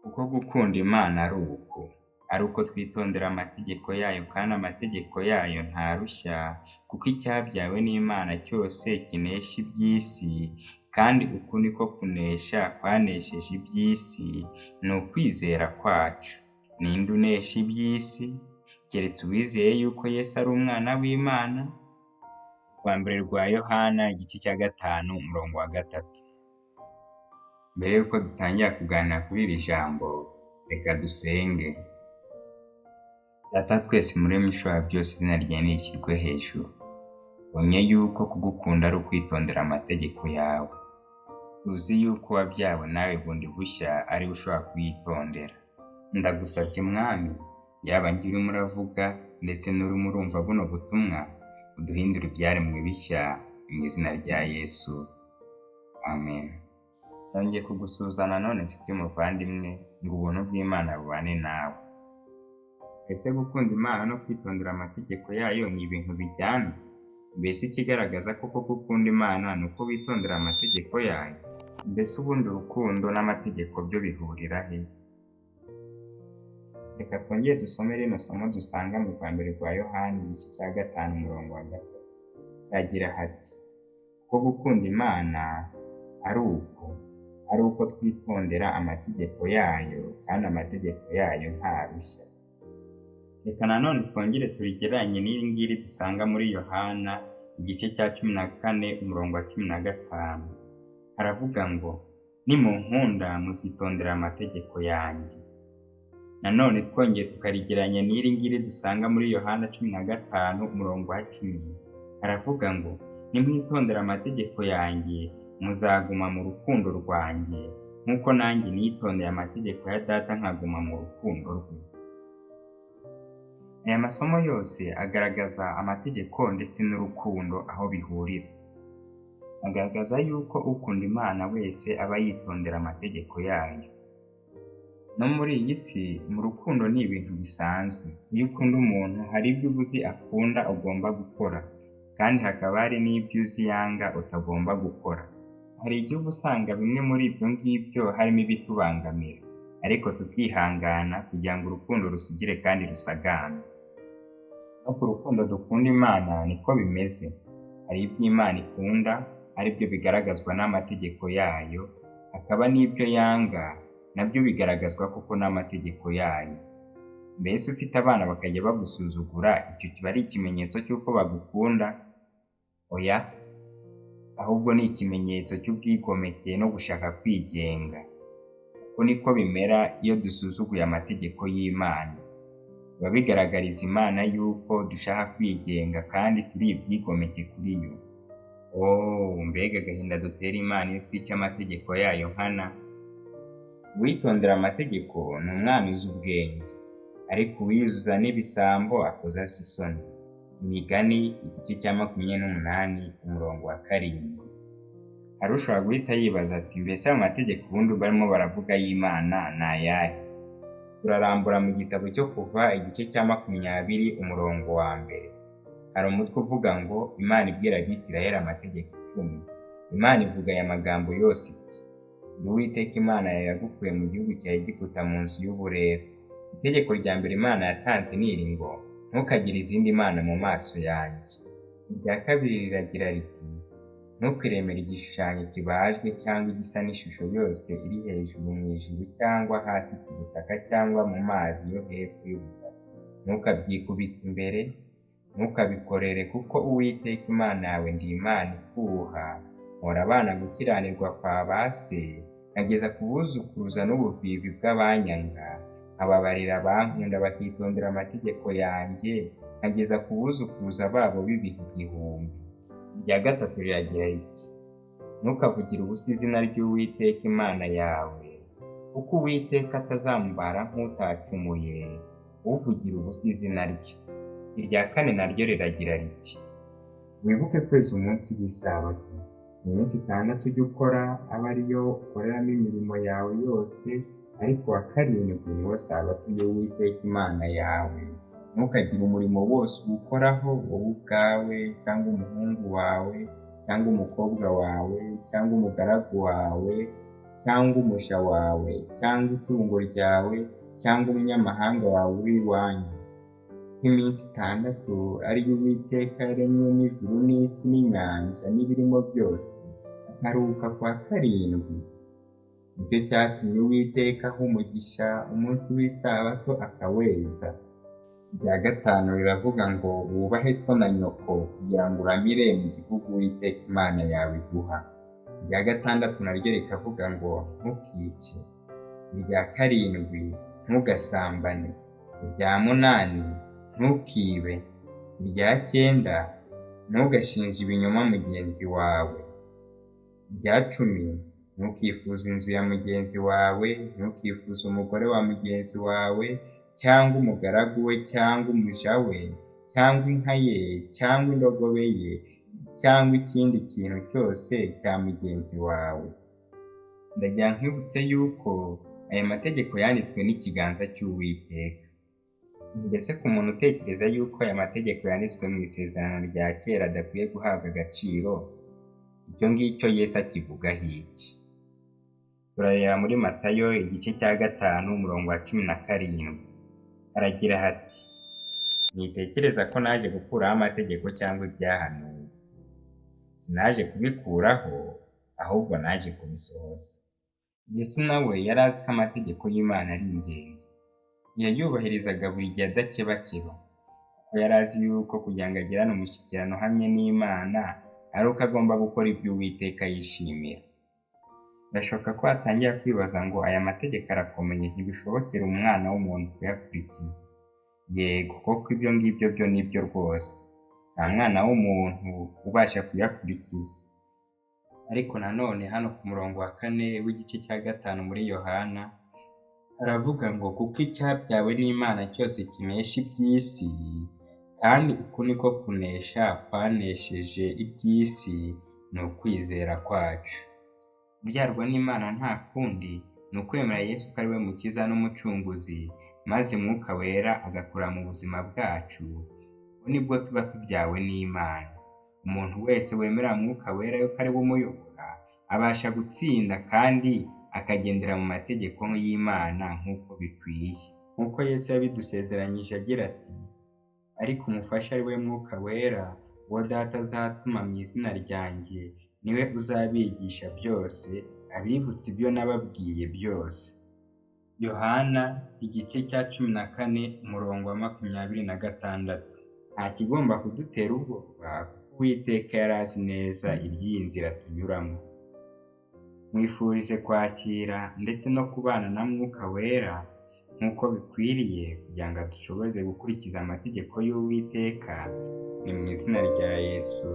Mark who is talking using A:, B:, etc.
A: Kuko gukunda Imana ari uku, ari uko twitondera amategeko yayo kandi amategeko yayo ntarushya, kuko icyabyawe n'Imana cyose kinesha iby'isi, kandi uku niko kunesha kwanesheje iby'isi, ni ukwizera kwacu. Ninde unesha iby'isi? Keretse uwizeye yuko Yesu ari umwana w'Imana. Urwa mbere rwa Yohana igice cya 5 umurongo wa 3. Mbere y'uko dutangira kuganira kuri iri jambo, reka dusenge. Data twese muremyi ushobora byose, izina ryawe nirishyirwe hejuru. Tubonye yuko kugukunda ari ukwitondera amategeko yawe. Tuzi yuko uwabyawe nawe bundi bushya ari we ushobora kuyitondera. Ndagusabye Mwami, yaba njye urimo uravuga ndetse n'urimo urumva buno butumwa, uduhindure ibyaremwe bishya mu izina rya Yesu. Amen. Nongeye kugusuhuza nanone nshuti muvandimwe, ngo ubuntu bw'Imana bubane nawe. Ese gukunda Imana no kwitondera amategeko yayo ni ibintu bijyana? Mbese ikigaragaza koko ko ukunda Imana ni uko witondera amategeko yayo? Mbese ubundi urukundo n'amategeko byo bihurira he? Reka twongere dusome rino somo dusanga mu rwa mbere rwa Yohana igice cya 5 umurongo wa 3. Haragira hati: kuko gukunda Imana ari uku, ari uko twitondera amategeko yayo, kandi amategeko yayo ntarushya. Reka nanone twongere turigereranye n'iri ngiri dusanga muri Yohana igice cya 14 umurongo wa 15. Haravuga ngo: nimunkunda muzitondera amategeko yanjye. Nanone twongeye tukarigereranya n'iri ngiri dusanga muri Yohana 15 umurongo wa 10. Haravuga ngo: nimwitondera amategeko yanjye muzaguma mu rukundo rwanjye, nk'uko nanjye nitondeye amategeko ya Data nkaguma mu rukundo rwe. Aya masomo yose agaragaza amategeko ndetse n'urukundo aho bihurira. Agaragaza yuko ukunda Imana wese aba yitondera amategeko yayo. No muri iyi si, mu rukundo ni ibintu bisanzwe. Iyo ukunda umuntu hari ibyo uba uzi akunda ugomba gukora, kandi hakaba hari n'ibyo uzi yanga utagomba gukora. Hari igihe uba usanga bimwe muri ibyo ngibyo harimo ibitubangamira, ariko tukihangana kugira ngo urukundo rusugire kandi rusagambe. No ku rukundo dukunda Imana niko bimeze. Hari ibyo Imana ikunda, aribyo bigaragazwa n'amategeko yayo, hakaba n'ibyo yanga, nabyo bigaragazwa koko n'amategeko yayo. Mbese ufite abana bakajya bagusuzugura, icyo kiba ari ikimenyetso cy'uko bagukunda? Oya, ahubwo ni ikimenyetso cy'ubwigomeke no gushaka kwigenga. Uko niko bimera iyo dusuzuguye amategeko y'Imana. Biba bigaragariza Imana yuko dushaka kwigenga kandi turi ibyigomeke kuri yo. Oh, mbega agahinda dutera Imana iyo twica amategeko yayo nkana! Uwitondera amategeko ni umwana uzi ubwenge, ariko uwiyuzuza n'ibisambo akoza se isoni. Imigani igice cya 28 umurongo wa 7. Hari ushobora guhita yibaza ati: mbese ayo mategeko ubundi barimo baravuga y'Imana ni ayahe? Turarambura mu gitabo cyo Kuva igice cya 20 umurongo wa 1. Hari umutwe uvuga ngo Imana ibwira Abisirayeli amategeko 10. Imana ivuga aya magambo yose iti: ndi Uwiteka Imana yawe yagukuye mu gihugu cya Egiputa mu nzu y'uburere. Itegeko rya mbere Imana yatanze ni iri ngo: ntukagire izindi mana mu maso yanjye. Irya kabiri riragira riti: ntukiremere igishushanyo kibajwe cyangwa igisa n'ishusho yose iri hejuru mu ijuru cyangwa hasi ku butaka cyangwa mu mazi yo hepfo y'ubutaka. Ntukabyikubite imbere, ntukabikorere, kuko Uwiteka Imana yawe ndi Imana ifuha, mpora abana gukiranirwa kwa ba se, nkageza ku buzukuruza n'ubuvivi bw'abanyanga, nkababarira abankunda bakitondera amategeko yanjye, nkageza ku buzukuruza babo b'ibihe 1000. Irya gatatu riragira riti: ntukavugire ubusa izina ry'Uwiteka Imana yawe, kuko Uwiteka atazamubara nk'utacumuye, uvugira ubusa izina rye. Irya kane naryo riragira riti: wibuke kweza umunsi w'isabato. Iminsi 6 ujye ukora abe ariyo ukoreramo imirimo yawe yose, ariko uwa 7 niwo sabato y'Uwiteka Imana yawe. Ntukagire umurimo wose uwukoraho, wowe ubwawe cyangwa umuhungu wawe cyangwa umukobwa wawe cyangwa umugaragu wawe cyangwa umuja wawe, cyangwa itungo ryawe, cyangwa umunyamahanga wawe uri iwanyu. Nk'iminsi 6 ariyo Uwiteka yaremyemo ijuru n'isi n'inyanja n'ibirimo byose, akaruhuka kwa karindwi. Nicyo cyatumye Uwiteka aha umugisha umunsi w'isabato akaweza. Irya gatanu riravuga ngo wubahe so na nyoko kugira ngo uramire mu gihugu Uwiteka Imana yawe iguha. Irya gatandatu naryo rikavuga ngo ntukice. Irya karindwi ntugasambane. Irya munani ntukibe. Irya cyenda ntugashinje ibinyoma mugenzi wawe. Irya 10 ntukifuze inzu ya mugenzi wawe, ntukifuze umugore wa mugenzi wawe, cyangwa umugaragu we, cyangwa umuja we, cyangwa inka ye, cyangwa indogobe ye, cyangwa ikindi kintu cyose cya mugenzi wawe. Ndagira nkwibutse yuko aya mategeko yanditswe n'ikiganza cy'Uwiteka. Mbese ku muntu utekereza yuko aya mategeko yanditswe mu isezerano rya kera adakwiye guhabwa agaciro, icyo ngicyo Yesu akivugaho iki? Turareba muri Matayo igice cya 5 umurongo wa 17. Haragira hati: Mwitekereza ko naje gukuraho amategeko cyangwa ibyahanuwe. Sinaje kubikuraho, ahubwo naje kubisohoza. Yesu nawe yari azi ko amategeko y'Imana ari ingenzi. Yayubahirizaga buri gihe adakebakeba, kuko yari azi yuko kugira ngo agirane umushyikirano uhamye n'Imana ari uko agomba gukora ibyo Uwiteka yishimira. Birashoboka ko watangira kwibaza ngo aya mategeko arakomeye, ntibishobokera umwana w'umuntu kuyakurikiza. Yego koko ibyo ngibyo byo nibyo rwose, nta mwana w'umuntu ubasha kuyakurikiza. Ariko nanone hano ku murongo wa 4 w'igice cya 5 muri Yohana haravuga ngo kuko icyabyawe n'Imana cyose kinesha iby'isi, kandi uku niko kunesha kwanesheje iby'isi, ni ukwizera kwacu. Kubyarwa n'Imana nta kundi ni ukwemera Yesu ko ari we Mukiza n'Umucunguzi, maze Mwuka Wera agakora mu buzima bwacu, ubwo nibwo tuba tubyawe n'Imana. Umuntu wese wemera Mwuka Wera yuko ari we umuyobora, abasha gutsinda kandi akagendera mu mategeko y'Imana nk'uko bikwiye. Nk'uko Yesu yabidusezeranyije agira ati: ariko umufasha ari we Mwuka Wera, uwo Data azatuma mu izina ryanjye, niwe uzabigisha byose, abibutse ibyo nababwiye byose. Yohana igice cya 14 umurongo wa 26. Nta kigomba kudutera ubwoba kuko Uwiteka yari azi neza iby'iyi nzira tunyuramo. Mwifurize kwakira ndetse no kubana na Mwuka Wera nk'uko bikwiriye kugira ngo adushoboze gukurikiza amategeko y'Uwiteka. Ni mu izina rya Yesu.